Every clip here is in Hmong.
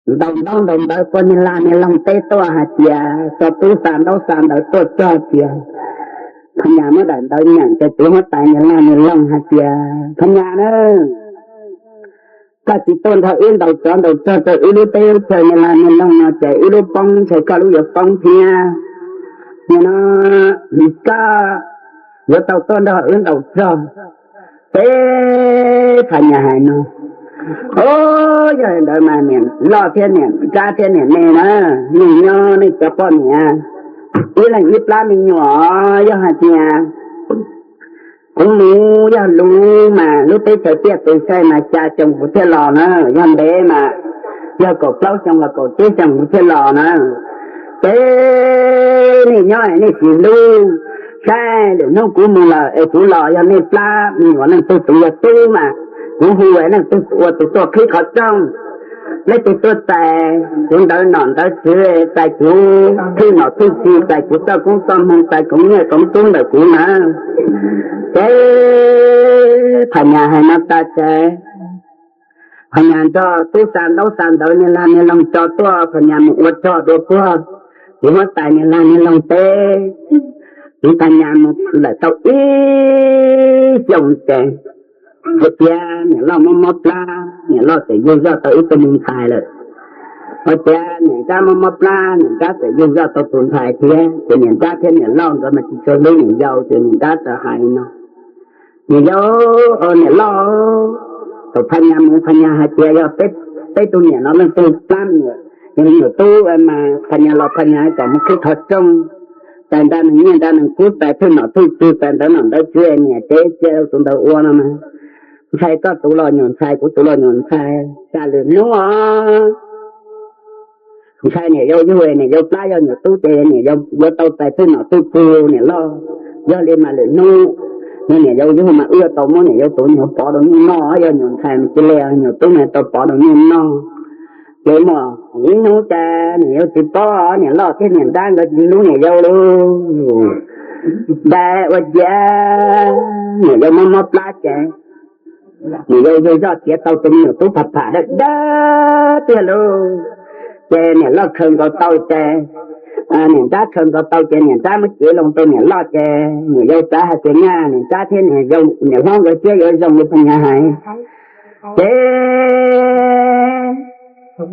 ntaus ntaub ntaus ntawv quaj niag lag niag loog teb tuaj hais tias, tso tub xa ntaub xa ntawv tuaj cog tias, Phas Nyas muab daim ntawv nyeem ces tus huab tais niag lag niag loog hais tias, Phas Nyas na, koj tsis tuaj nrog wb ntaus tsov ntaus rog rau wb lub teb lub chaw niag lag niag loog no ces wb lub poob ntshai koj lub yuav poob thiab. Nim no koj yuav tau tuaj nrog wb ntaus rog. Ces Phas Nyas hais no, Au, yog li ntawd mas niam loj thiab niam nrab thiab niam me na, nej nyob nej cov poj niam ib leeg ib plab me nyuam, yog hais tias kuv mus yog luv mas lub teb chaws tiaj tus sai mas xya xyoo kuv thiaj los na, yog ntev mas yog kaum plaub xyoo los kaum tsib xyoo kuv thiaj los na. Ces nej nyob nej sim hlub saib, lwm hnub kuv mus lawm es kuv los yog nej plab me nyuam leej twg tus yog tub mas kuv hu leej twg ua tus tuaj qhib qhov rooj. Leej twg tuaj txais kuv ntawv nom ntawv tswv, txais kuv thwj nom thwj tswv, txais kuv txoj koob txoj hmoo, txais kuv nyiaj kuv kub ntawm kuv na. Ces Phas Nyas hais no tas ces Phas Nyas nrog tub xa ntaub xa ntawv niag lag niag loog tso tuaj, Phas Nyas mus ua rog dua puag tus huab tais niag lag niag loog teb. Ces Phas Nyas mus lawm tau ib xyoos ces hais tias niam loj mob mob plab, niam loj txawm yug zoj tau ib tug me ntxhais lawm. Hais tias niam nrab mob mob plab, niam nrab txawm yug zoj tau tus ntxhais thiab. Ces niam nrab thiab niam loj nkawd mas tsis tshua hlub niam yau, ces niam nrab txawm hais li no, Niam yau, niam loj, thaum Phas Nyas mus Phas Nyas hais tias yog peb tug niam no leej twg plab me nyuam, yog me nyuam tub mas Phas Nyas los Phas Nyas kom mus qhib qhov rooj, txais nra nees nyiaj nra nees kub, txais thwj nom thwj tswv, txais ntawv nom ntawv tswv, niam tsev cia tus ntawd ua no mas ntshai koj tus los nyuam ntxhais, kuv tus los nyuam ntxhais, tsam lwm hnub os. Ntshai niam yau yug, niam yau plab yog nyuam tub ces niam yau yuav tau txais thwj nom thwj tswv niam loj. Yog li mas lwm hnub niam yau yug mas wb yuav tau muab niam yau tus nyuag pov rau nyuj noj, yog nyuam ntxhais mas cia li, nyuam tub mas tau pov rau nyuj noj. Ces muaj ib hnub ces niam yau tsis paub, niam loj thiab niam nrab nkawd tsis hlub niam yau li. Ces ua ciav niam yau mob mob plab ces niam yau yug zoj tiav tau tus me nyuam tub pham pham dawb dawb tiag lauj. Ces niam loj khaws nkaus tau ces niam nrab khaws nkaus tau ces niam nrab muab cev loo rau niam loj ces niam yau xav hais tias nyaj niam nrab thiab niam hlob nkawd siab yuav zoo li Phas Nyas hais. Ces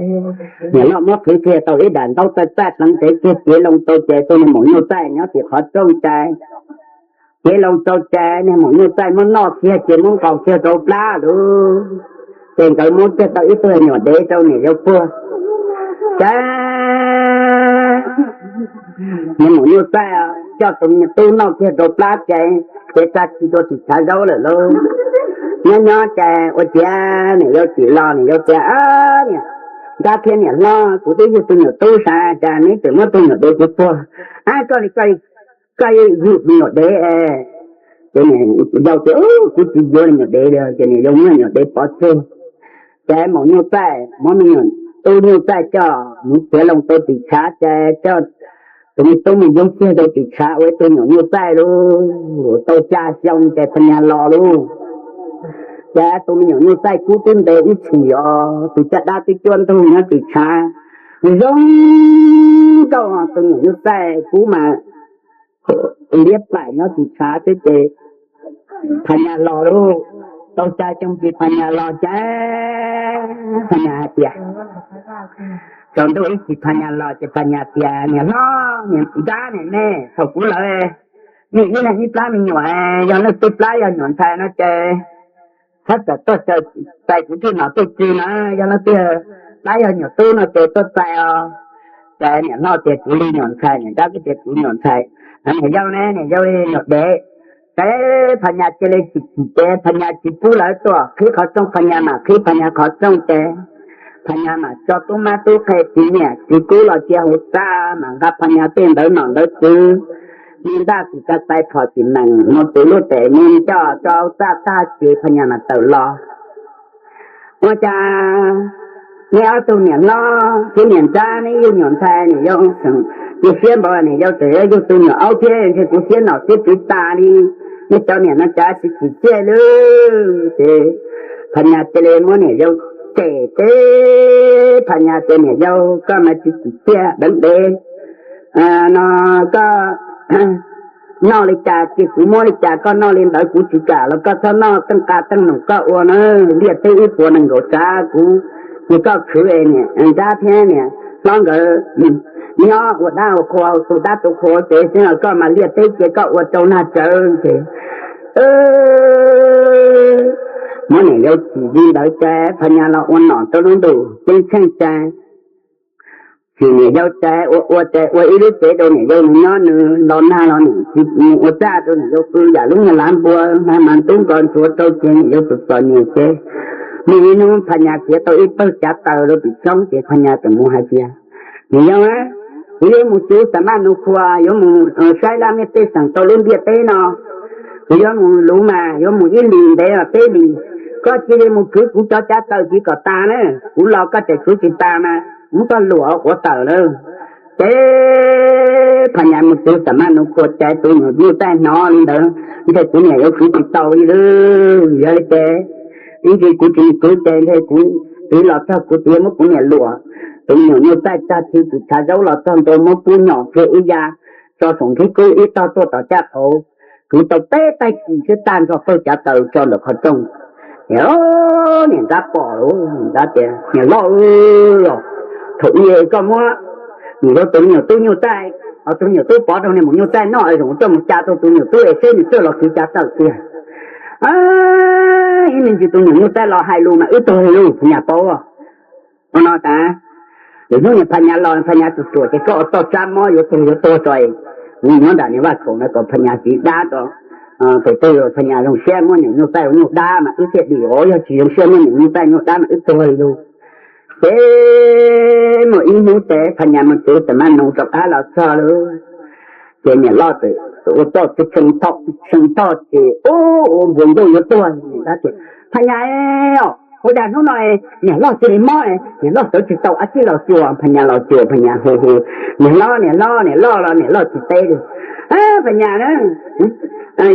niam loj muab qhwv kiag tau ib daim ntaub txaij txaij pleev tes kiag cev loo rau ces tus niag maum nyuj txaij nyob tim qhov rooj ces cev loo rau ces niag maum nyuj txaij muab noj kiag ces muab nqos kiag rau plab lauj. Ces nkawd muab kiag tau ib tug nyuam dev rau niam yau puag. Ces niag maum nyuj txaij coj tus me nyuam tub noj kiag rau plab ces, ces tsa tsis dua tim tshav zaub lawm lauj. Nyob nyob ces ua ciav niam yau tsim los, niam yau tias, Niam nrab thiab niam hlob, kuv twb yug tus nyuam tub sav cas neb tseem muab tus nyuam dev kuv puag? Ab, koj li koj, koj yug tus nyuam dev. Ces niam yau tias, Kuv tsis yuav li nyuam dev li. Ces niam yau muab nyuam dev pov tseg. Ces maum nyuj txaij muab me nyuam tub nyuj txaij coj mus txiav loo rau tim tshav ces coj tus me tub mus yoog kiag rau tim tshav ua ib tug nyuam nyuj txaij lauj. Tau xya xyoo ces Phas Nyas los lauj. Ces tus me nyuam nyuj txaij kub twb nte ib txhis os, tus caj dab twb cuab ntug nyob tim tshav zoo nkauj, tus nyuam nyuj txaij kub mas liab plaim nyob tim tshav xwb ces Phas Nyas los lauj. Tau xya xyoo ces Phas Nyas los ces Phas Nyas hais tias, tsaus ntuj ib chim Phas Nyas los ces Phas Nyas tias, Niam hlob, niam nrab, niam me, thaum kuv lawv nej ib leeg ib plab me nyuam, yog leej twg plab yog nyuam ntxhais no ces txhob txawm tuaj txais kuv thwj nom thwj tswv na, yog leej twg plab yog nyuam tub no ces tuaj txais os. Ces niam hlob tias kuv li nyuam ntxhais, niam nrab kuj tias kuv nyuam ntxhais, niam yau ne, niam yau li nyuam dev. Ces Phas Nyas cia li tsis txim ces Phas Nyas tsis pub lawv tuaj qhib qhov rooj, Phas Nyas mam qhib Phas Nyas qhov rooj ces Phas Nyas mam tso tub mab tub qhe txiv niam txiv kub los cia hauv txaj, mam nqa Phas Nyas tej ntawv nom ntawv tswv, me ntaj xim ka tais phom xim nees, mus tiv lub tes me ncoj rau hauv txaj tag ces Phas Nyas mam tawm los. Ua cas neb ob tug niam hlob thiab niam nrab neb yug nyuam ntxhais, niam yau tseem cia siab npaum niam yau tseem yuav yug tus nyuam aub thiab, ntshe kuv siab nom siab tswv tas li. Nej cov niam no cas tsis tsim txiaj li. Ces Phas Nyas cia li muab niam yau cem teb. Phas Nyas tias, Niam yau, koj mas tsis tsim txiaj deev dev no, koj noj li cas ces kuv muab li cas, koj noj li ntawd, kuv tsis kam los koj txhob noj teej qa teej noom koj ua na. Liaj teb ib puas nees nkaum tsav kuv cia koj khwv, niam nrab thiab niam hlob nkawd nyob ua dab ua qhua, tu dab tu qhua ces xwb os, koj mas liaj teb cia koj ua rau nag tsawv ces muab niam yau tsim li ntawd ces Phas Nyas los ua nom rau lub ntuj ceeb tsheej ces tsim niam yau ces ua ua ces ua ib lub tsev rau niam yau nws nyob, nws los nag los nws ua txaj rau niam yau pw yam lub niag lav npua, nag mas ntub nko ntsuav rau ces niam yau txom txom nyem ces muaj ib hnub Phas Nyas khiav tau ib pawg cav taws rau tim roob ces Phas Nyas txawm mus hais tias, Niam yau, kuv yuav mus cuv xam maj nus khuas, yuav mus saib laj mej pej xeem rau lub ntiaj teb no. Kuv yuav mus luv mas yuav mus ib hlis ntev los peb hlis. Koj cia li mus kwv kuv cov cav taws tiv kom tas na, kuv los koj tseem kwv tsis tas mas muab koj luam quav tawm lawm. Ces Phas Nyas mus cuv xam maj nus khuas ces tus nyuam nyuj txaij hnov li ntawd, ntshe kuv niam yuav kwv tsis tau li lawm. Yog li ces ib ntsis kuv tsis mus kwv ces ntshe kuv txiv los txog kuv txiv muab kuv niam luam. Tus nyuam nyuj txaij txag thi tis tshav zaub los txog ntua muab pub nyom kiag ib ya tso saum nthib kub ib tog tuaj tom caj qhauv, kwv tau peb tag kis xwb tag nrho pawg cav taws tso ntawm qhov rooj. Niam nrab pom, niam nrab tias, Niam loj, thaum ub koj muab nws tus nyuam tub nyuj txaij, tus nyuam tub pov rau niag maum nyuj txaij noj es zoo tuaj mus ca tau tus nyuam tub es seb nws txawj los kwv cav taws tiag. Ib me ntsis tus nyuam nyuj txaij los hais lus mas wb tuag li lus, Phas Nyas paub. Ua no tas, lwm hnub niam Phas Nyas los, Phas Nyas tsuam tsuam ces koj ua txoj tsab mob yuav tuag yuav tuag tso, kuv nyob nram niam Vaj Khaum na kom Phas Nyas txiv dab tso. Tes twg Phas Nyas zoo siab muab nyuam nyuj txaij ua nyuj dab mas wb thiaj dim os, yog tsis zoo siab muab nyuam nyuj txaij nyuj dab mas wb tuag li lus. Ces muaj ib hnub ces Phas Nyas mus txwv xam maj nus rov qab los txog lawm, ces niam loj txawm ua txoj tshee thoj ces ub, ua npuas ncauj yuav tuag. Phas Nyas, ua cas hnub no niam loj cia li mob, niam loj sawv tsis tau dab tsi los xyuas. Phas Nyas los xyuas, Phas Nyas hu hu, Niam hlob, niam hlob, niam loj los niam loj tsis teb li. Phas Nyas,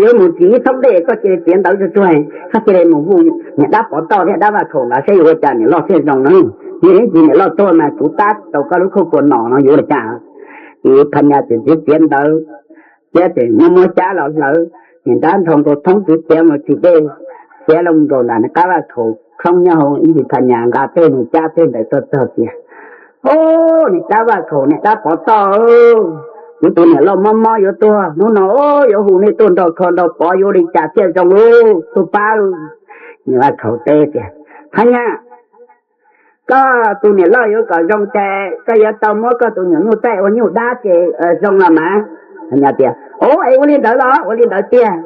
yuav mus txiav ib thoob dej, koj cia li txiav ntawv tsuag tsuag, koj cia li mus hu niam dab Pov Toj thiab dab Vaj Khaum ntawd seb yuav ua cas niam loj thiaj zoo na. Yog ib ntsis niam loj tuag mas kuv tab tsis tau koj lub khuj kua nom no yuav ua cas. Ces Phas Nyas txawm txiav txiav ntawv, thiab txawm muab muab xyab los hlawv, niam nrab nthos nkaus thoob txiav txiav mus txiav dej, txiav los nkaus nram niam dab Vaj Khaum khoob nyob hauv. Ib ntsis Phas Nyas nqa tej niag xyab tej ntawv tuaj txog tias, Ub, niam dab Vaj Khaum, niam dab Pov Toj, kuv tus niam loj mob mob yuav tuag, hnub no yuav hu nej tuaj nrog kho nrog pov yuav ua li cas thiaj zoo lauj, tuaj pab lauj. Niam Vaj Khaum teb tias, Phas Nyas, koj tus niam loj yuav kom zoo ces koj yuav tau muab koj tus nyuam nyuj txaij ua nyuj dab ces zoo los mas. Phas Nyas tias, Ub, es ua li ntawd los ua li ntawd tiag.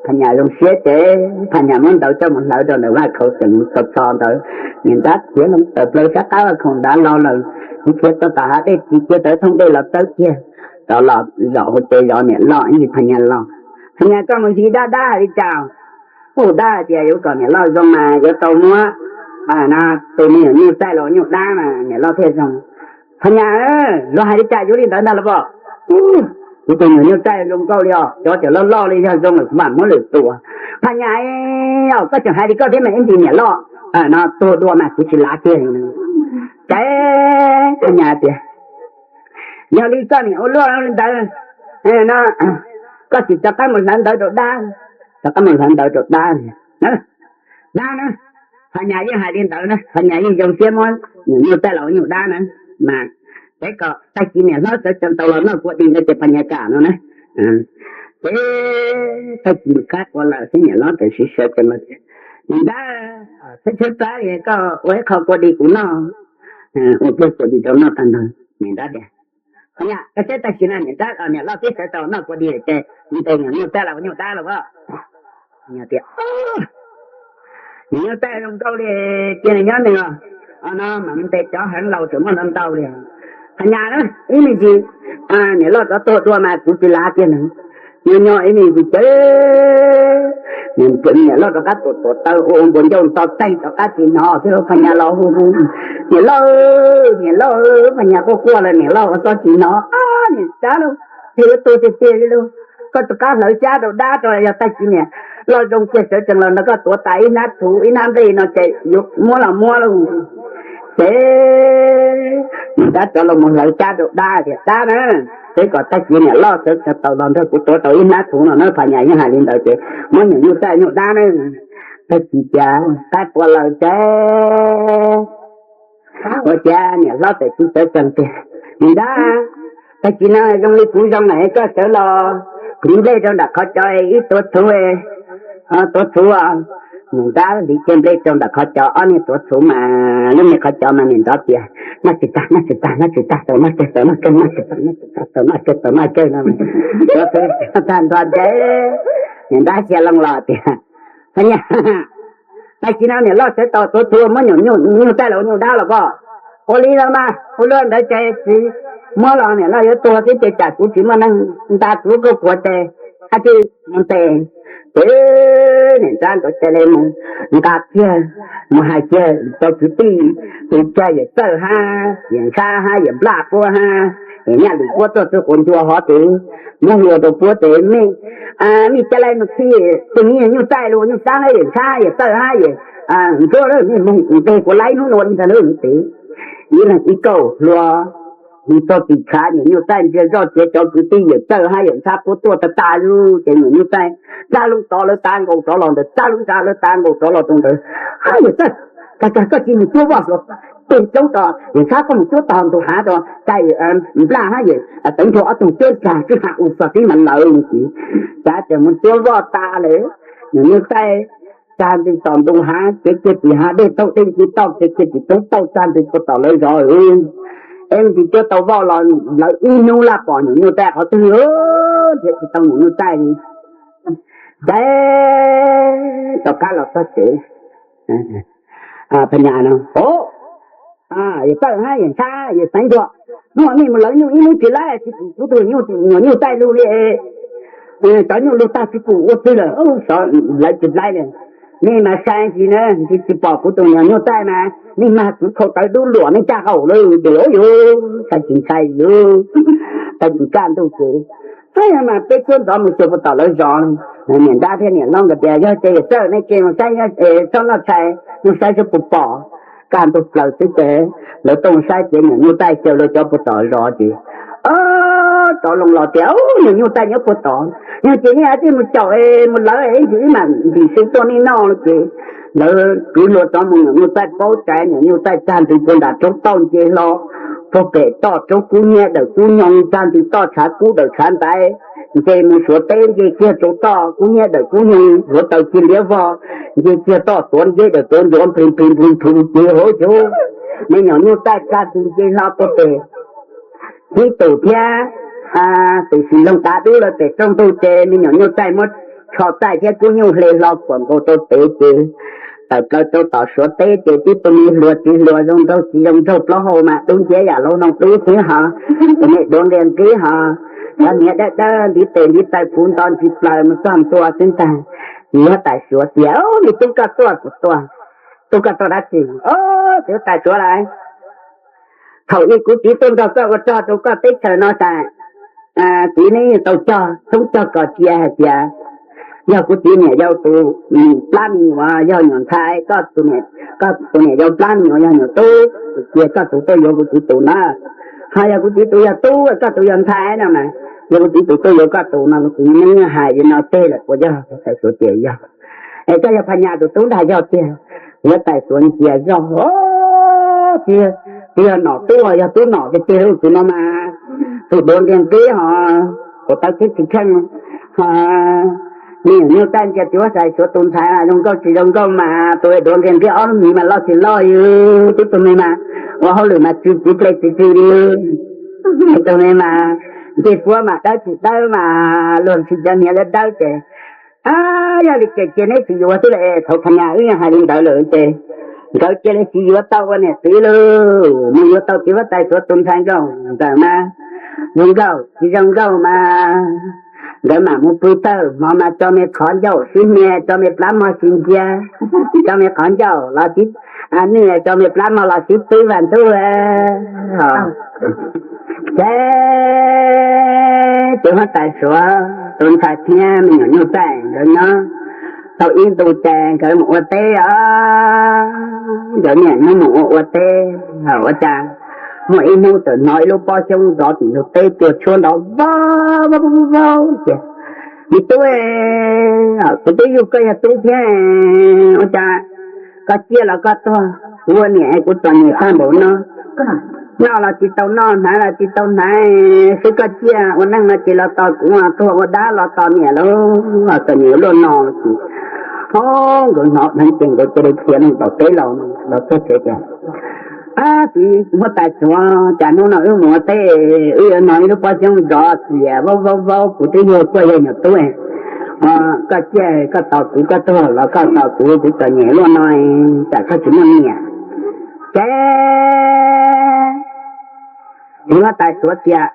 Phas Nyas zoo siab ces Phas Nyas muab ntawv coj mus hlawv rau ntawm Vaj Khaum, txawm mus txog txog ntawd, niam nrab khiav loo tawm plaws sab qab Vaj Khaum nrad los lawm, khiav tau tom hav dej tsis, khiav tawm thoob dej los tawb kiag, rov los zaum hauv tsev zov niam loj. Ib ntsis Phas Nyas los, Phas Nyas, koj mus ncig dab dab hais li cas? Ub, dab hais tias yuav kom niam loj zoo mas yuav tau muab tus me nyuam nyuj txaij los ua nyuj dab mas niam loj thiaj zoo. Phas Nyas, luag hais li cas yuav li ntawd ntag los as? Kuv tus nyuam nyuj txaij zoo nkauj li os, cov cov loj loj li yog zoo lawm kuv mam muab lwm tua. Phas Nyas, koj tseem hais li koj thiab mas ib ntsis niam loj no tuag dua mas kuv tsis lav kiag li. Ces Phas Nyas tias, Yog li koj niam ua luaj li ntawd no, koj tsis rov qab mus hlawv ntawv rau dab, rov qab mus hlawv ntawv rau dab. Dab na, Phas Nyas yeej hais li ntawd na, Phas Nyas yeej zoo siab muab nyuam nyuj txaij los ua nyuj dab na, mas peb kom tag kis niam hlob sawv tsees tau los noj kua dis no ces Phas Nyas kam no na. Ces tag kis mus kab qua lawm xwb niam hlob txawm sawv tsees los tias, Niam nrab, txhob tshaib plab li, koj ua ib qho kua dis kuv noj. Ua pliag kua dis rau noj tag nrho, niam nrab tias, Phas Nyas, koj saib tag kis na niam nrab, niam loj twb sawv tsees noj kua dis lawm ces ntes nyuam nyuj txaij los ua nyuj dab los as. Tias, Niam nyuj txaij zoo nkauj li, cia nws nyob nws os, no mas ntes cov heev laus tseem muaj ntau ntau li. Phas Nyas na, ib me ntsis niam loj rov tuag dua mas kuv tsis lav kiag nws. Nyob nyob ib me ntsis ces niam loj rov qab tuam tuam taw ua npuas ncauj nto teg rov qab tsis hnov thiab. Phas Nyas los hu hu, Niam loj, niam loj, Phas Nyas quaj quaj lawm niam loj ua txob tsis hnov. Niam nrab lauj, thiaj yuav tuag tiag tiag li lauj. Koj rov qab hlawv xyab rau dab rau, yog tag kis niam loj zoo kiag sawv tsees los nrog koj tuav tas ib hnab txhuv ib hnab nplej no ces yuav muab los muab lauj. Ces Niam nrab rov los mus hlawv cab rau dab tias, Dab na, seb kom tag kis niam loj sawv tau los nrog kuv tuav tau ib hnab txhuv no na. Phas Nyas yeej hais li ntawd ces muab nyuam nyuj txaij nyuj dab na, tag kis cas qaib qua lawm tsev. Ua cas niam hlob txawm tsis sawv tsees tias, Niam nrab, tag kis no zoo li kuv zoo lawm, koj sawv los hliv nplej rau nram qhov cos ib tuav txhuv, tuav txhuv. Niam nrab hliv kiag nplej rau nram qhov cos ob niag tuav txhuv mas lub niag qhov cos mas niam nrov tias, Noj tsis tag, noj tsis tag, noj tsis tag, tau noj kawg, noj tsis tag, noj tsis tag, tau noj kawg, tau noj kawg no. Tuav txhuv tag nrho ces niam nrab xia loo los tias, Phas Nyas, tag kis no niam loj sawv tau tuav txhuv muab nyuam nyuj txaij los ua nyuj dab los pob? Ua li los mas, ua luaj ntawd ces txiv muab los niam loj yuav tuag xwb ces tsam kuv tsis muaj neeg nta kuv kuj puav ces ab tsi mus ntes. Ces niam nrab ntawd cia li mus nqa kiag, mus hais kiag rau kwv tij, tus cag yawm txawj hab yawm ntsab hab yawm nplaj puab hab yawm nyaj lwm puab tuaj txug quav ncua hov ces muab hlua rau puab ces, Nej ca le mus khi tus me nyuj txaij los nyuj sab hab yawm ntsab yawm txawj hab yawm ntsuab, nej moog ntes kuv laib hnub no li ntag lauj. Ces ib leeg ib kauj hlua txog tim tshav, nyuam nyuj txaij ntsia zoj txiav cov kwv tij yawm txawj hab yawm ntsab puab tuaj tag tag zug ces nyuam nyuj txaij txag lub tod lawv tav nkaus rov los ntawd, txag lub ntshav lawv tav nkaus rov los rau ntawd. Hab yawm txawj, kag kag koj tsis mus cuab voj hluas peg coob tso, yawm ntsab koj mus cuab tog ntug hav tso, txaij nplaj hab yawm teev nrho ob tug cuab ntag, kwj ha u txog tib mas lawv ces, cas tseem mus cuab voj tas lawm. Nyuam nyuj txaij txag ntws tom ntug hav, txiav kiag tim hav dej tauj dej ntsis tauj, txiav kiag tim roob tauj, txag ntws puag tom lawv zov. Es ntsis cuab tau voj los lawv ib hnub laj pom nyuam nyuj txaij qhov twg nrhiav tsis tau nyuam nyuj txaij li. Ces tom qab los txog tsev, Phas Nyas no, Yawm txawj hab yawm ntsab yawm xeev ntuag, hnub no nej mus lawv nyuj ib hnub tsis laib, tsis pum kuv tus nyuam nyuj txaij lug li. Cov nyuj lug tag tsis pum ua twg lawm, lawv tsis laib li. Nej mas sai ntsis na, ntsis tsis pom kuv tus nyuam nyuj txaij mas nej mag kuv khau tawv dub luam nej caj qaum lawm ces, yuav ntshai tsis ntshai yus. Tag kis kaj ntug ces, Ab, yog mas peb cuab ntxov mus xyuas puag tom lawv zos. Niam nrab thiab niam hlob nkawd tias, Yog ces yawm txawj, nej ke mus saib, txhob noj tshais, mus saib seb puas pom. Kaj ntug plaws xwb ces lawv tuaj saib ces nyuam nyuj txaij xyaw lawv cov puag tom zos ces, o, rov loo los tias, Nyuam nyuj txaij nyob puag tod. Yog ces nej thiaj mus caum mus lawv ib ntsis mam ntim seev tuaj nej noj no ces lawv kwv hlua rov mus, nyuam nyuj txaij paub tsav, nyuam nyuj txaij txag ntws puag nram roob tauj nce hlo puag pem toj roob kub hnyiab dawm kub nyoog, txag ntws toj tshav kub dawm tshav ntaiv, nce mus Suav teb, nce kiag rau toj kub hnyiab dawm kub nyoog, hluav taws ci liab vog, nce kiag toj tuav nceb dawm tuav ncuav nplig nplig nplig nplig ces hauv ces me nyuam nyuj txaij txag ntws nce hlo puag pem Tib Tus thiab Tus Sim Loog tav dub lawv pem rooj ntug ces me nyuam nyuj txaij muab tsho txaij thiab kub nyuj hle hlo kuam nkaus rau pem ces tawm plaws rau tom Suav teb ces tib tug me hluas txiv hluas zoo nraug txiv zoo nraug plaub hau mas dub nciab yam laus noog dub xwb hos, tus me duav nqia nqib hos, cov hniav dawb dawb ntiv tes ntiv taw puv nto ntsis plaws mus txog ntua xwb ntag. Txiv huab tais Suav tias, Me tub, koj tuaj kuv tuaj. Tub, koj tuaj dab tsi? Txiv huab tais Suav lawm, thaum ub kuv txiv tuaj nrog koj ua rog rau koj teb chaws no tas, txiv neb yeej tau cog tshoob cog kos cia hais tias yog kuv txiv niam yau tus plab me nyuam yog nyuam ntxhais, koj tus niam yau plab me nyuam yog nyuam tub, cia koj tus tuaj yuav kuv txiv tus na. Ho yog kuv txiv tus yog tub, koj tus yog ntxhais no mas, yog kuv txiv tus tuaj yuav koj tus no. Kuv txiv neb hais li no teg lawm puas yog? Huab tais Suav tias yog. Es koj yog Phas Nyas tus tub ntag? Yog tiag. Huab tais Suav ntsia zog, tsis yog nom tub, yog tub nom tiag tiag tus no mas, tus duav nqia nqib hos, tus tawv tib tsis kheej hos. Me nyuam nyuj txaij ntsia txiv huab tais Suav tus ntxhais zoo nkauj tsis zoo nkauj mas tus duav nqia nqib ob lub mis mas loj tsis loj li, tib tug me mas ua hauj lwm mas tsw txiv ple txiv tsw li, tib tug me mas ncej puab mas dawb tsis dawb mas luag ntxhi cov hniav dawb dawb ces, yog li ces cia neb tsis yuav xwb lauj. Thaum Phas Nyas wb yeej hais li ntawd lawm ces nkawd cia li tsis yuav tau ua niam txiv lauj, mus yuav tau txiv huab tais Suav tus ntxhais nkauj ntxawm mas zoo nkauj tsis zoo nkauj mas, nkawd mam mus pw tawm hmo mas tso me qhov ncauj sib hnia, tso me plab mog sib ntsia, tso me qhov ncauj los sib, nej tso me plab mog los sib pwb vas ntxhub. Ces tus huab tais Suav tus ntxhais thiab me nyuam nyuj txaij nkawd nyob tau ib ntu ces nkawd mus ua teb os. Nkawd niaj hnub mus ua ua teb, ua cas Muaj ib hnub txawm hnov ib lub pob xyoob nrov tim ntug teb tuaj tshuab nrov vau vau vau tias, Me tub, kuv twb yug koj yog tub thiab, ua cas koj ciaj los koj tuag, kuv ua niam kuv txom nyem tag npaum no, noj los tsis tau noj, hnav los tsis tau hnav, xwb koj ciaj ua neej no ces los tos kuv, tuag ua dab los tos niam lauj, txom nyem luaj no. Ces, o, nkawd hnov dheev ces nkawd cia li khiav mus tom teb los, los txog tsev tias, Ab, txiv huab tais Suav, cas hnub no wb mus ua teb wb yuav hnov ib lub pob xyoob nrov tias vau vau vau, kuv twb yug koj yog nyuam tub, koj ciaj koj tos kuv, koj tuag los koj tos kuv, kuv txom nyem luaj no, cas koj tsis muaj niam? Ces txiv huab tais Suav tias,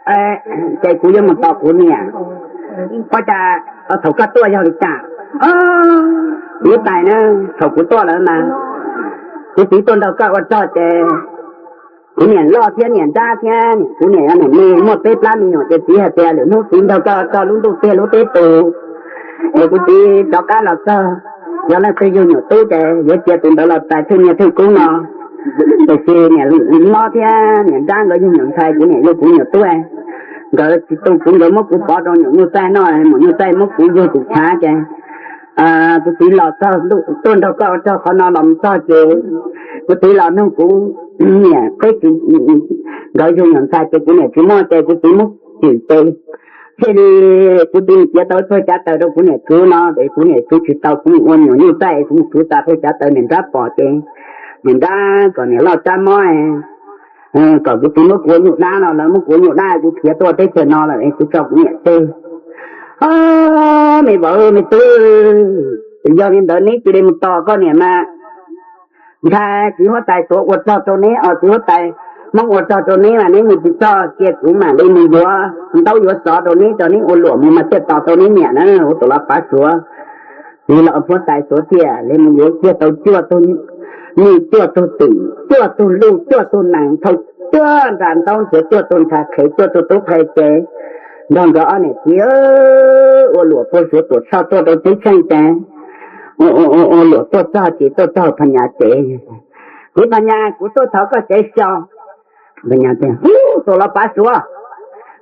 Ces kuv yuav mus tos kuv niam. Ua cas thaum koj tuaj yog li cas? Txiv huab tais na, thaum kuv tuaj lawm mas kuv txiv tuaj nrog koj ua rog ces kuv niam loj thiab niam nrab thiab kuv niam yog niam me muaj peb plab me nyuam ces txiv hais tias lwm hnub txiv nrog koj ua rog lub ntuj tiag lub teb tus, es kuv txiv rov qab los txog, yog leej twg yug nyuam tub ces yuav cia tus ntawd los tais thwj niaj thwj kub no. Tiam sis niam hlob thiab niam nrab nkawd yug nyuam ntxhais, kuv niam yug kuv nyuam tub, nkawd tsis tu kuv, nkawd muab kuv pov rau nyuam nyuj txaij noj, nyuam nyuj txaij muab kuv yug tus tshav ces kuv txiv los txog, tuaj nrog koj ua rog qhov no los mus txog ces kuv txiv los nug kuv niam peb tsis, nkawd yug nyuam ntxhais ces kuv niam tsis muaj ces kuv txiv muab tsim ces thiaj li kuv txiv mus txiav tau txoj cav taws rau kuv niam kwv no es kuv niam kwv tsis tau, kuv mus ua nyuam nyuj txaij kuv mus kwv tau txoj cav taws, niam nrab pom ces niam nrab kom niam loj rab mob kom kuv txiv muab kuv ua nyuj dab no, lawv muab kuv ua nyuj dab kuv khiav tuaj teb chaws no lawm es kuv tso kuv niam tseg. O, me vauv me tub, yog li ntawd neb cia li mus tos koj niam mas, ntshai txiv huab tais Suav ua rog rau neb os, txiv huab tais Hmoob ua rog rau neb mas neb mus tsis txog, cia kuv mam li mus yuav ntaub yuav xov rau neb, rau neb ua luam mus mas thiaj tos tau neb niam na. Ua tuam los pav Suav, txiv los huab tais Suav thiaj li mus yuav kiag tau cuaj tug nyuj, cuaj tug twm, cuaj tug luj, cuaj tug nees, thau cuaj nra ntaub nrhiav cuaj tug ntxhais qhev, cuaj tug tub qhe ces nrog nkawd ob niam txiv ua luam puag Suav tuam tshoj tuaj rau teb tsheej ces ua luam tuaj txog ces tuaj txog Phas Nyas tsev. Kuv Phas Nyas, kuv tuaj thov koj tsev xyos. Phas Nyas tias, Ub, tuam los pav Suav,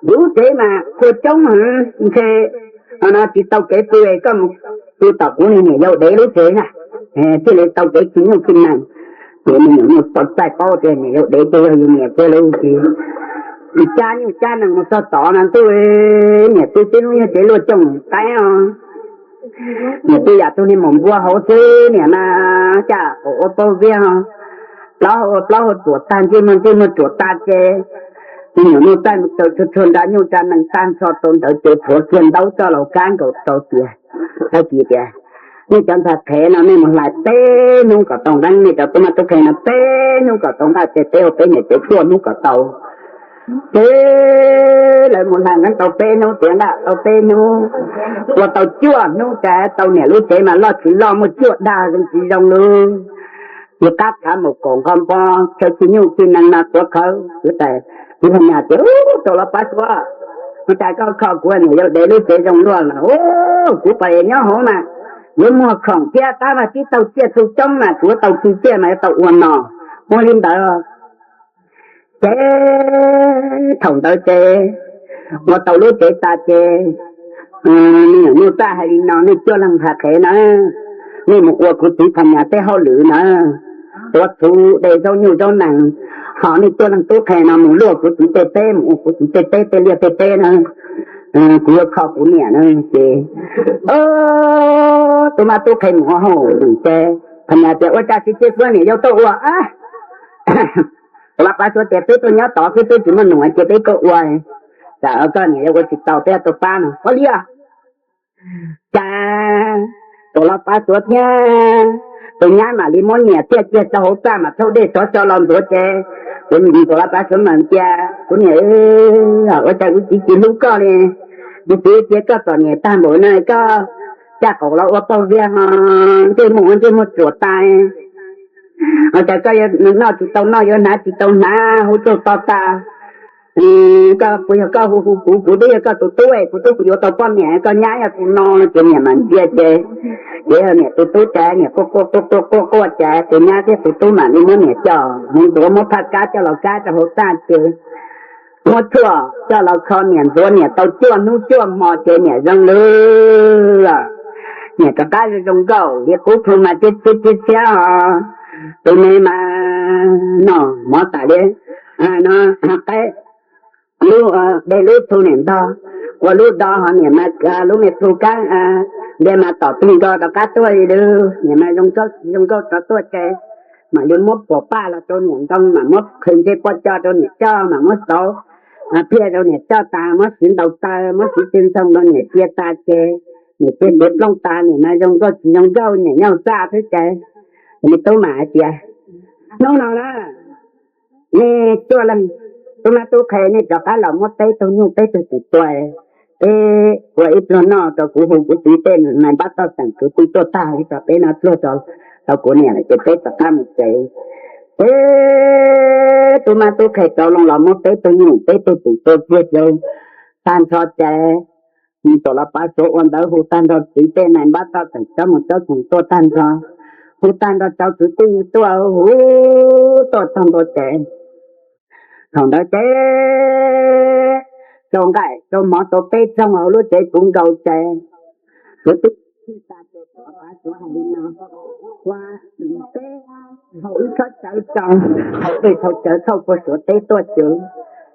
kuv lub tsev mas qhua coob heev, ntshe tsis tau kev pw, koj mus pw tom kuv niam yau dev lub tsev na, thiaj li tau kev khi nyuj khi nees. Ces me nyuam nyuj txaij paub tias niam yau dev ces yog yus niam tiag lauj. Ces cab nyuj cab nees mus txog tod no ntuj, niam tij tib lub nyuag tsev luaj cooj qaib os, niam tij yam tug niag maum npua hauv xwb, niam mas caj qaum ua paug viag os, plaub hau ua plaub hau ruam tag, ntsej muag ntsej muag ruam tag ces me nyuam nyuj txaij mus tsaws txhua txhua nra nyuj nra nees tag nrho rau ntawd ces rhuav kiag ntaub coj los kab nkaus rau tias, tag kis tias, Nej cov ntxhais qhev no nej mus hlais peb hnub kom tau nqeeb, nej cov tub mab tub qhe no peb hnub kom tau nqaj, ces peb ua peb niam tsev cuaj hnub kom tau. Ces lawv mus hlais nqeeb tau peb hnub, tiav nqaj tau peb hnub, ua tau cuaj hnub ces tau niam lub tsev mas loj tsis loj, muaj cuaj dag zoo tsis zoo lub. Ces qab khav mus kaum nqo npo, chaw khi nyuj khi nees no tuav khawv, kuv tais, kuv Phas Nyas tias, Ub, tuam los pav Suav, ua cas koj kho kuv niam yau dev lub tsev zoo luaj los, kuv pom nyob hauv mas yuav muag khoom thiab qab vaj tsib taug tsiaj txhu coob mas kuv yuav tau khi tsiaj mas yuav tau ua no. Ua li ntawd ces thaum ntawd ces ua tau lub tsev tas ces me nyuam nyuj txaij hais li no, Nej cuaj leeg ntxhais qhev na, nej mus ua kuv txiv Phas Nyas tej hauj lwm na, tuav txhuv, de zaub nyuj zaub nees, ho nej cuaj leeg tub qhe no mus luaj kuv txiv tej teb, mus ua kuv txiv tej teb tej liaj tej teb na, kuv yuav kho kuv niam na. Ces tub mab tub qhe mus ua hauj lwm ces Phas Nyas tias, Ua cas tsis cia kuv niam yau tuaj ua? Tuam los pav Suav tias, Peb tuaj nyob tod xwb, peb tsis muaj num, cia peb tuaj ua, tsam koj niam yau ua tsis tau peb yuav tau pab no. Ua li os. Cas tuam los pav Suav thiab tus nyab mam li muab niam thiaj kiag rau hauv txaj mas thauj dej tsov tso los ntxuav ces, ces tuam los pav Suav mam tias, Kuv niam, ua cas kuv txiv tsis hlub koj li? Kuv txiv tias koj txom nyem tag npaum no koj caj qaum los ua paug viag ho ntsej muag ua ntsej muag tsuam tas, ua cas koj yuav noj tsis tau noj, yuav hnav tsis tau hnav, hauv tsaug to tas. Koj puas yog koj hu hu kuv, kuv twb yog koj tus tub, kuv twb yuav tau poj niam, koj nyab yog tus no. Ces niam mas ntsia ces, ces niam tus tub ces niam quaj quaj quaj quaj quaj quaj ces tus nyab thiab tus tub mam li muab niam coj mus ntxuav, muab phaj kab coj los kab rau hauv txaj ces muab tshuaj coj los kho niam, ntxuav niam tau cuaj hnub cuaj hmo ces niam zoo lawm. Niam rov qab zoo zoo nkauj li qub, plhu mas tib txhiab tib txhiab os. Tus me mas noj mov tas li, no, qaib lub, de lub plhu niam ntog, ua lub do ho niam mas lub me plhu kab ntia mas tom tig nkaus rov qab tuaj li lawm. Niam mas zoo nkauj rov tuaj ces mam li muab puas paj los rau niam ntoo, mam muab qhwv ntsej poj co rau niam coj, mam muab xauv phiaj rau niam coj tas, muab siv ntaus taw, muab siv tw ntxhoo rau niam cia tas ces niam cia tiav plooj tas, niam mas zoo nkauj tsis zoo nkauj, niam nyob txaj xwb ces tus me tub mam hais tias, hnub no na, nej tuaj leej tub mab tub qhe, nej rov qab los muab peb tug nyuj peb tug twm tua, peb ua ib pluag noj rau kuv hu kuv txiv tej nais npab toj xeem kwv tij tuaj tag li rau peb no, pluag rau kuv niam lawm ces peb rov qab mus tsev. Peb tub mab tub qhe rov loo los muab peb tug nyuj peb tug twm tua kiag rau tag nrho ces nim tuam los pav suav ua ntawv hu tag nrho, txiv tej nais npab toj xeem tsob mus tsob txoos tuaj tag nrho, hu tag nrho rau kwv tij tuaj hu tuaj txog ntua ces thaum ntawd ces rau nqaij rau mov tau peb txoog hauv lub tsev kuv nkaus ces kwv tij txhij tas ces tuam los pav suav hais li no, ua peb hau ib txhob cawv tso, hau dej hau cawv thauj puag suav teb tuaj ces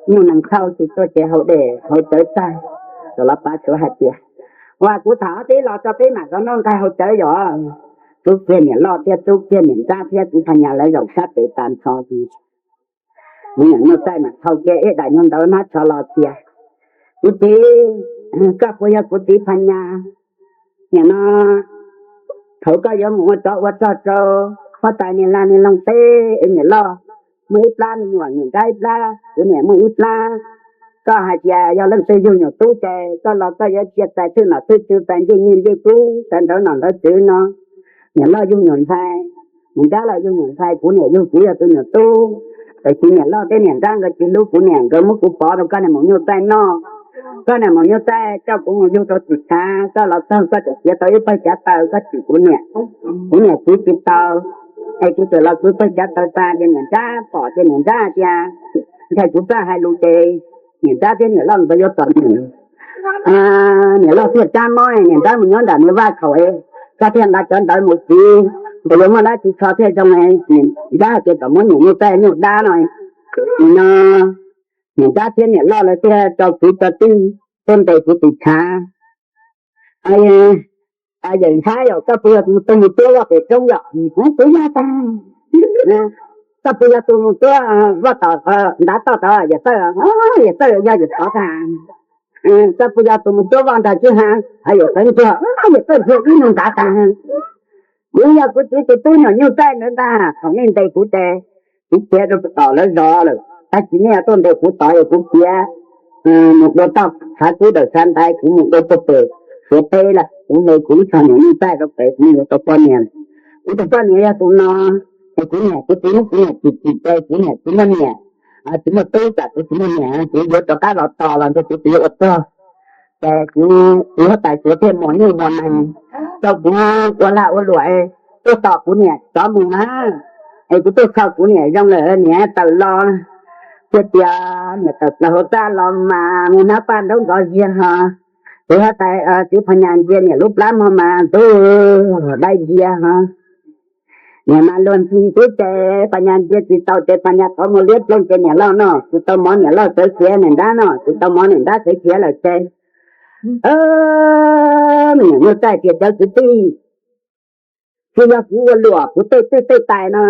nyuj nees thauj tsis tuaj ces hau dej hau cawv tag. Tuam los pav suav hais tias, ua kuv tham ob peb los tso peb mam rov noj nqaij hau cawv yom. Tub kiag niam loj thiab tub kiag niam nrab thiab txiv Phas Nyas lawv zaum sab pem tas nrho ces kuv niam nyuj txaij mas thau kiag ib daim nyuag ntawv hnab tsho los tias, kuv txiv, koj puas yog kuv txiv Phas Nyas? Nim no thaum koj yuav mus ua tsov ua rog rau huab tais niam laj niam loog teb es niam loj muaj ib plab me nyuam, niam nrab ib plab, kuv niam muaj ib plab, koj hais tias yog leej twg yug nyuam tub ces koj los koj yuav cia txais thwj nom thwj tswv, txais ncej nyiaj ncej kub, txais ntawv nom ntawv tswv no. Niam loj yug nyuam ntxhais, niam nrab los yug nyuam ntxhais, kuv niam yug kuv yog tus nyuam tub. Tiam sis niam loj thiab niam nrab nkawd tsis hlub kuv niam, nkawd muab kuv pov rau koj niam maum nyuj txaij noj. Koj niam maum nyuj txaij coj kuv mus yug rau tim tshav, koj los txog koj tseem txiav tau ib pawg cav taws koj tsim kuv niam. Kuv niam txiv tsis tau, es kuv txawm los kwv pawg cav taws tas ces niam nrab pom ces niam nrab tias, ntshai kuv txawj hais lus ces niam nrab thiab niam loj nkawd yuav tom niam. Niam loj thiaj rab mob, niam nrab mus nyob nram niag vaj khaum, koj thiaj nqa cov ntawv mus siv, nkawd yuav muaj dab tsi kho thiaj zoo. Niam nrab hais tias kom muab niam nyuj txaij nyuj dab no, no niam nrab thiab niam loj lawv thiaj tso kwv tso tij tuaj ntes kuv tim tshav. Yawm Nchab yom, koj puas yog tus mus tuaj mus tuab loj pem roob yom? Kuv yog tag. Koj puas yog tus mus tuab voj tom ntav toj tod yawm Txawj? Yawm Txawj yog yawm tod tag. Koj puas yog tus mus tuab voj nrog Tswb Hav hos yawm Txawj Ntsuag? Yawm Txawj Ntsuag ib nus ntav tag. Kuv yog kuv txiv tus tub nyuam nyuj txaij ntawd ntag. Thaum nej ntes kuv ces kuv khiav rau tom lawv zos lawm, tab sis nej tuaj ntes kuv tod es kuv khiav mus dua toj tshav kub dawm tshav ntaiv, kuv mus dua puag pem Suav teb lawm, kuv hle kuv lub tsho nyuam nyuj txaij rau pem, kuv yuav tau poj niam lawm. Kuv tus poj niam yog tus no, es kuv niam kuv txiv muab kuv niam tsim tsim ces kuv niam tsis muaj niam, tsis muaj tub, tsam kuv tsis muaj niam kuv yuav rov qab los tos los ntshe kuv tsis yuav ua txog. Ces kuv tus huab tais Suav thiaj muas nyuj muas nees rau kuv ua lag ua luam tuaj tos kuv niam rov mus na. Es kuv tuaj kho kuv niam zoo lawm, niam tawm los, txhia tias niam tawm plaws hauv txaj los mas me hnab paj nraub nrov ziag ho. Tus huab tais txiv Phas Nyas ntsia niam lub plab mog mas ntub dai ziag ho. Niam mas luag ntxhi xwb ces Phas Nyas ntsia tsis tau ces Phas Nyas qhov muag liab ploog ces niam loj noj tsis tau mov, niam loj sawv khiav, niam nrab noj tsis tau mov, niam nrab sawv khiav lawm ces me nyuam nyuj txaij tias cov kwv tij, tsis yog kuv ua luam, kuv tej twj tej tais no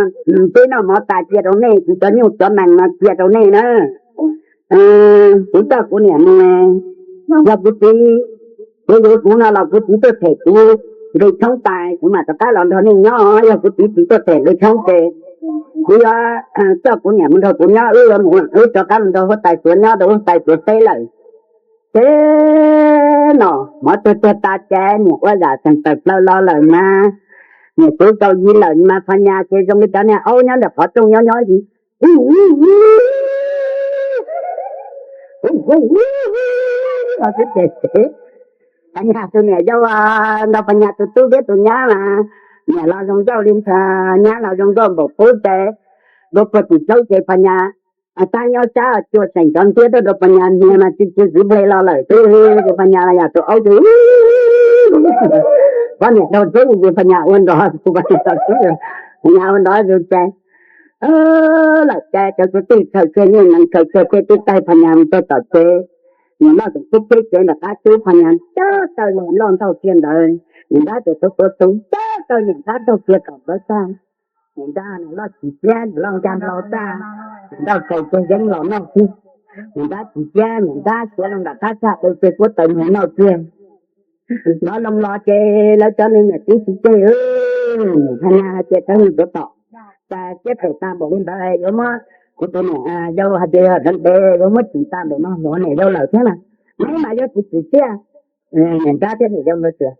peb noj mov tas cia rau nej, kuv cov nyuj cov nees no cia rau nej na. Kuv coj kuv niam mus, yog kuv txiv yuav yuav kuv no los kuv txiv tuaj them kuv nqi tshoob tais kuv mam rov qab los nrog nej nyob. Yog kuv txiv tsis tuaj them nqi tshoob ces kuv yuav coj kuv niam mus nrog kuv nyob, wb yuav mus, wb rov qab mus nrog huab tais Suav nyob rau huab tais Suav teb lawm. Ces no mov tuag tuag tas ces niam ua zam xeem tawm plaws los lawm mas, niam txiv tau yig lawm mas Phas Nyas ces zoo li cov niag aub nyob ntawm qhov rooj nyob nyob li. Los xwb ces Phas Nyas tus niam yau nrog Phas Nyas tus tub thiab tus nyab mas, niam los zoo nkauj li ntawd, nyab los zoo nkauj npaum qub ces, npau puag tim tsaub ces Phas Nyas tab nyob sab cuag seem cov ntiab tuaj rau Phas Nyas hniav mas tsis tsis txiv nplej los lawm xwb. Ces Phas Nyas los yam tus aub ces poj niam dhau tsev ces Phas Nyas ua nrov, Phas Nyas ua nrov zus ces lawm ces cov kwv tij khaws kiag nyuj nees khaws kiag tej tub taig Phas Nyas mus txog tom tsev. Niam loj tseem tub teb tsev nram qab tub, Phas Nyas cab taw los loj ntaug kiag ntawd, niam nrab tseem tuav tuav tus cab taw niam nrab ntaug kiag tom plawv tag. Niam nrab loj tsis ciab, niam loj nkag nplau tag, niam nrab txaus kiag yeeb los noj kiag. Niam nrab tsis ciab, niam nrab siav loo nram qab tag, dau kiag kuab taws mus noj kiag. Lov loo los ces lawv cov neeg niam txiv tsis tseg, Phas Nyas hais tias cov neeg tuav tom, cas siab phem tas npaum li ntawd yuav muab kuv tus niam yau hais tias yog deev dev yuav muab tsim tas npaum no, hnov niam yau lawm thiab na, neb mas yuav tsis tsim siab. Niam nrab thiab niam yau nkawd tias,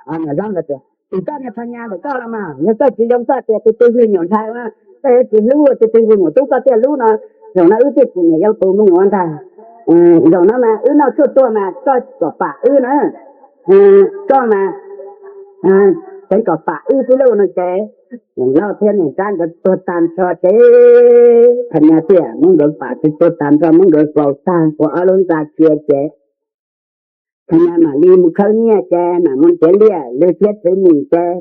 niam hlob nkawd tias, tsis koj niag Phas Nyas ntawm koj los mas, yog koj tsis zoo koj tias tus twg yog nyuam ntxhais, koj yuav tsis hlub, tus twg yog nyuam tub koj thiaj hlub no. Zaum no wb thiaj tsim niam yau tus me nyuam ntag. Zaum no mas wb noj tshuaj tuag mas koj kom pam wb na, koj mas teev kom pam wb xwb lauj no ces niam loj thiab niam nrab nkawd tuag tag nrho ces Phas Nyas tias muab nkawd pam tsis tuag tag nrho, muab nkawd faus tag ua ob lub ntxa cia ces Phas Nyas mam li mus khawb nyiaj ces mam mus nrhiav liaj lwm thiab txiv mus ces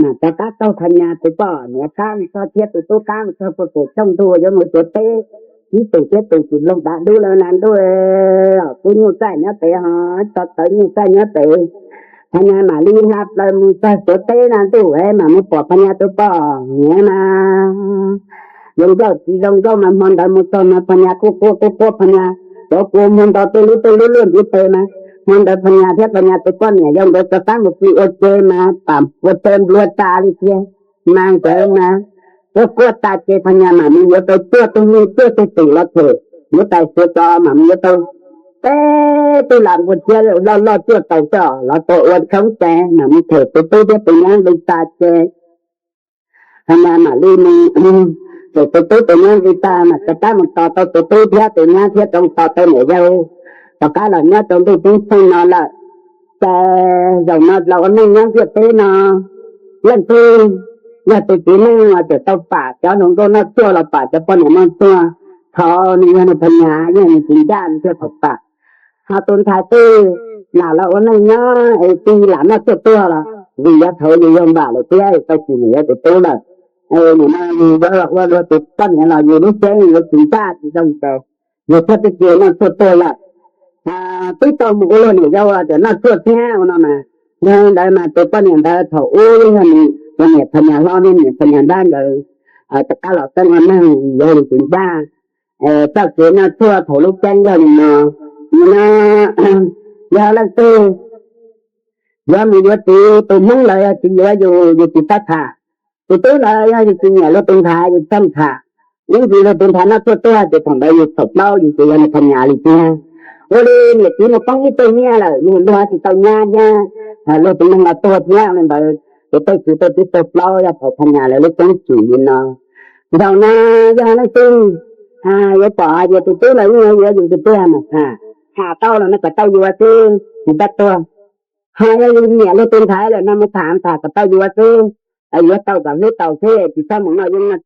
mam rov qab taug Phas Nyas tus poj niam qab nrho thiab tus tub qab nrho puag pem tsooj ntuj yuav mus tuav teb. Ib tug thiab tus tsis mloog dav dub lawm na ntuj, kub nyuj txaij nyob pem ho, tso tawv nyuj txaij nyob pem. Phas Nyas mam li hla plaws mus txog tuav teb na ntuj, mam mus pom Phas Nyas tus poj niam na zoo nkauj tsis zoo nkauj mas hmo ntawd mus txog mas Phas Nyas quaj quaj quaj quaj, Phas Nyas, cov kua muag nto tej lub tej lub luaj ntiv tes mas, hmo ntawd Phas Nyas thiab Phas Nyas tus poj niam yau nkawd rov qab mus pw ua ke mas pam ua teb nplua tas li thiab. Mas nkawd mas quaj quaj tas ces Phas Nyas mam mus yuav tau cuaj tug nyuj cuaj tug twm los them, yuav tais suav tso mam mus yuav tau peb tug lam npua thiab loj loj cuaj taus coj los tau ua khoob ces mam mus them tus tub thiab tus nyab nqi tas ces Phas Nyas mam li mus them tus tub tus nyab nqi tas mas rov qab mus tos tau tus tub thiab tus nyab thiab rov tos tau niam yau, rov qab los nyob rau ntuj ceeb tsheej no lawm. Ces zaum no los ua neej nyob ntiaj teb no, leej twg yog tus txiv neej uas tseem tau pam cov hluas nkauj noj tshuaj los pam cov poj niam noj tshuaj, thaum nws yog nws Phas Nyas yog nws tsis ncaj nws thiaj tau pam. Ho tus ntxhais twg lam los ua neej nyob es tsis lam noj tshuaj tuag los vim yav thaud yus yog npam lawm thiab tau tsis niam yau tus tub lawm, nim no yus yuav los ua luag tus poj niam los yus lub siab yuav tsis ncaj tsis zoo ces yus thiaj tsis noj tshuaj tuag lawm. Twb tau mus ua luag niam yau tias noj tshuaj thiab ua no mas, yog li ntawd mas tus poj niam ntawd thaum ub yog nws tus niam Phas Nyas hlob thiab niam Phas Nyas nrab nkawd rov qab los xeeb ua neeg yuav yus tsis ncaj. Txoj kev noj tshuaj thaum lub ceeb yog li no, nim no yog leej twg yuav mus yuav txiv tus Hmoob lawm yog tsis yuav yus, yus tsis txhob tham. Tus tub lawm yog yus tsis nyiam luag tus ntxhais yus txhob tham. Ib ntsis luag tus ntxhais noj tshuaj tuag ces thaum ntawd yus txhaum plaub yus ces yog niam Phas Nyas li thiab. Ua li niam txiv mus poob ib tug nyiaj lawm yus luag tsis tau nyab thiab, luag tus neeg los tuag thiab li ntawd ces tej txiv tej tub txhaum plaub yog thaum Phas Nyas lawv lub ceeb tsum li no. Zaum no yog leej twg yuav pom hais tias tus tub lawm yeej yuav yus tiag tiag mas tham, tham tau los no kom tau yuav xwb, tsis txhob tuag. Ho yog yus nyiam luag tus ntxhais lawm no mus tham tham kom tau yuav xwb, yuav tau kom hlub tau xwb, tsis txhob mus noj yeeb noj